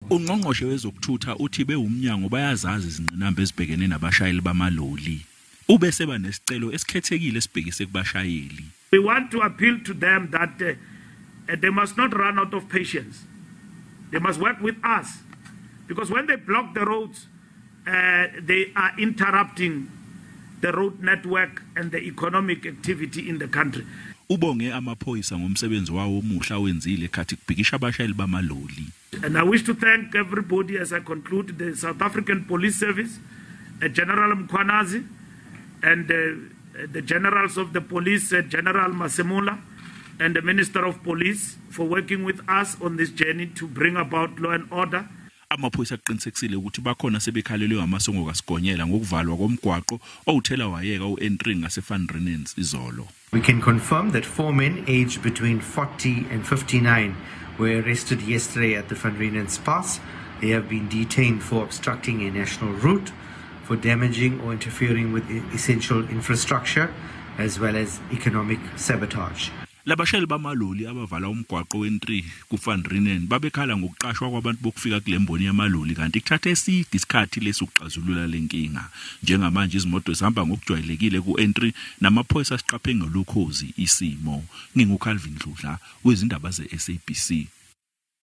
Ungqongqoshe wezokuthutha uthi bewumnyango bayazazi izingqinamba ezibhekene nabashayeli bamaloli. Ube seba nesicelo esikhethekile esibhekise kubashayeli. We want to appeal to them that they must not run out of patience. They must work with us, because when they block the roads, they are interrupting the road network and the economic activity in the country. Ubonge amaphoyisa ngomsebenzi wawo omuhle awenzile khathi kubhikisha abashayeli bamaloli. And I wish to thank everybody as I conclude, the South African Police Service, General Mkhwanazi, and the generals of the police, General Masemola, and the Minister of Police for working with us on this journey to bring about law and order. Amaphoyisa aqinisekisile ukuthi bakhona sebekhalelwe ngamasongo kaSigonyela ngokuvalwa komgwaqo owuthela wayeka u-N3 ngase-Van Reenen's izolo. We can confirm that 4 men aged between 40 and 59 were arrested yesterday at the Van Reenen's Pass. They have been detained for obstructing a national route, for damaging or interfering with essential infrastructure, as well as economic sabotage. Labashayeli bamaloli abavala umgwaqo we-N3 ku-Van Reenen babekhala ngokuqashwa kwabantu bokufika kule mboni yamaloli, kanti kuthatha eside isikhathi lesi ukuxazulula le nkinga. Njengamanje izimoto zihamba ngokujwayelekile ku-N3 namaphoyisa asiqaphe ngelukhozi isimo. NginguCalvin Dludla wezindaba ze-SABC.